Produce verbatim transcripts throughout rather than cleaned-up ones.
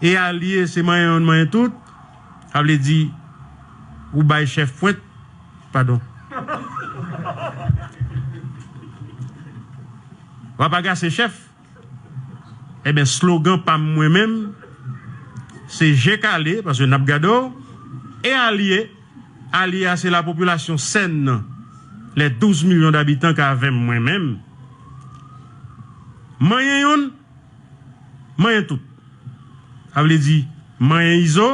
E alye, se manyen youn, manyen tout. Sa vle di, ou bay chèf pwent, padon. W ap agase chèf. Ebyen, slogan pa m mwen menm, se je kale, paske n ap gade w. E alye, alye a se lapopilasyon sèn nan, les douze millions d'habitants k avè m mwen menm. Manyen youn, manyen tout. Sa vle di, manyen Izo,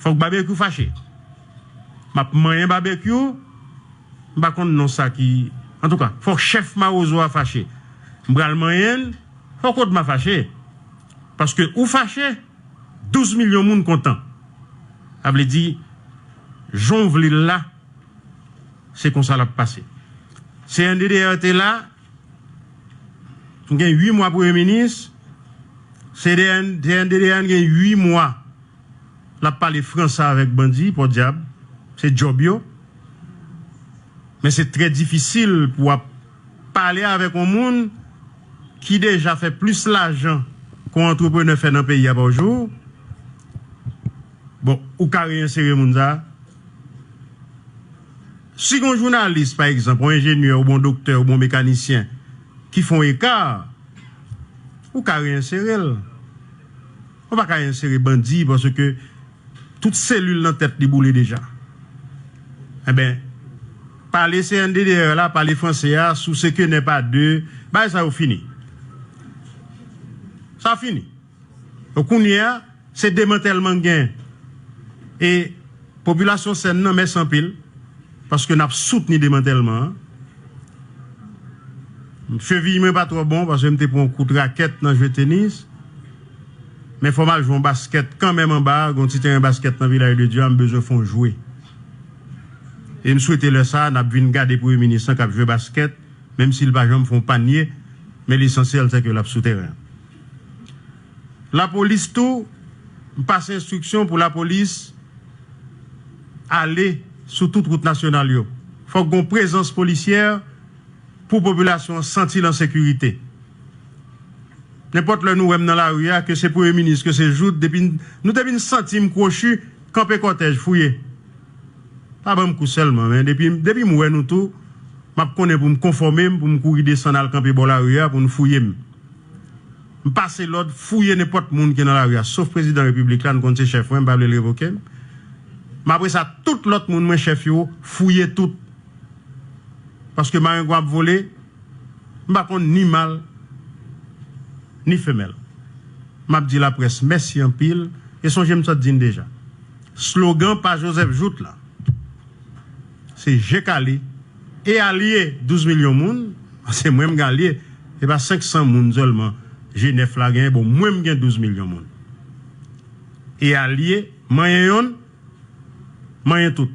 fòk Babekyou fache. M ap manyen Babekyou, m pa konn non sa ki, antouka, fòk chèf Mawozo a fache. M pral manyen l, fòk Odma fache. Paske ou fache, douz milyon moun kontan. Sa vle di, jan w vle l la, se konsa l ap pase. C N D D R te la, m gen uit mwa premye minis, C N D D R gen uit mwa l ap pale franse avèk bandi, pòdyab, se djòb yo. Men se trè difisil pou w ap pale avèk yon moun ki deja fè plis lajan ke yon antreprenè fè nan peyi a pa jou. Bon, ou ka reyensere moun sa a. Si gon jounalis, pa egzanp, yon enjenyè, oubyen yon doktè, oubyen yon mekanisyen ki fè yon eka, ou ka reyensere l. Ou pa ka reyensere bandi paske tout selil nan tèt li boule deja. Enben, pale C N D D R la, pale franse a, sou se ke nè pa de, bagay sa yo fini. Sa fini. Donk, kounye a, se demantèlman k gen. E popilasyon sèn nan, mèsi anpil, paske n ap soutni demantèlman an. Cheviy mwen pa twò bon, paske m te pran yon kout rakèt nan jwe tenis. Men fò m al jwe yon baskèt kanmenm anba a, gen yon ti teren baskèt nan Vilaj de Dye a, m bezwen fè yon jwe. E m swete lè sa a, n ap vin gade premye minis lan k ap jwe baskèt, menm si l pa janm fè yon panye, men lesansyèl se ke l ap sou teren an. Lapolis tou, m pase enstriksyon pou lapolis ale sou tout wout nasyonal yo. Fòk gon prezans polisyè pou popilasyon an santi l an sekirite. Nenpòt lè nou wè m nan lari a, ke se premye minis, ke se Jouthe, depi n, nou depi n santi m kwochi, kanpe kòtèj, fouye. Pa ban m kou sèlman, men depi, depi m wè nou tou, m ap konnen pou m konfòme m, pou m kouri desann al kanpe bò lari a, pou n fouye m. M pase lòd, fouye nenpòt moun ki nan lari a, sof prezidan repiblik la, n konn se chèf mwen, m pa vle l revoke m. Men apre sa, tout lòt moun mwen chèf yo, fouye tout. Paske marengwen ap vole, m pa konn ni mal, ni femèl. M ap di laprès mèsi anpil, e sonje m sot di n deja. Slogan pa Joseph Jouthe la, se je kale, e alye douz milyon moun, se mwen m gen alye, se pa senk san moun sèlman G nèf la genyen, bon, mwen m gen douz milyon moun. E alye, manyen yonn, manyen tout.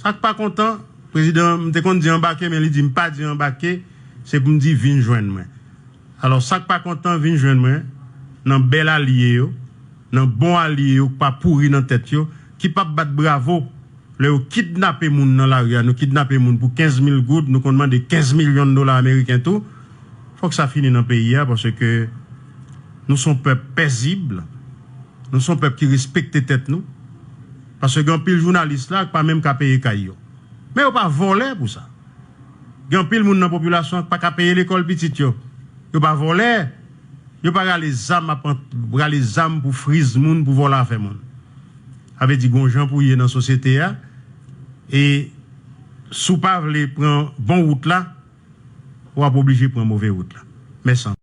Sa k pa kontan, prezidan, m te konn di anbake, men li di m pa di anbake, se pou m di vin jwenn mwen. Alò, sa k pa kontan, vin jwenn mwen, nan bèl alye yo, nan bon alye yo, k pa pouri nan tèt yo, ki p ap bat bravo lè yo kidnape moun nan lari a. Nou kidnape moun pou kenz mil goud, nou konn mande kenz milyon dola ameriken tou. Fòk sa fini nan peyi a, paske nou se yon pèp pezib, nou se yon pèp ki respekte tèt nou. Paske gen anpil jounalis la k pa menm ka peye kay yo. Men yo pa vòlè pou sa. Gen anpil moun nan popilasyon an k pa ka peye lekòl pitit yo. Yo pa vòlè. Yo pa rale zam ap ant-, rale zam pou friz moun, pou vòlè afè moun. Sa vle di gon jan pou ye nan sosyete a. E si w pa vle pran bon wout la, w ap oblije pran move wout la. Mèsi.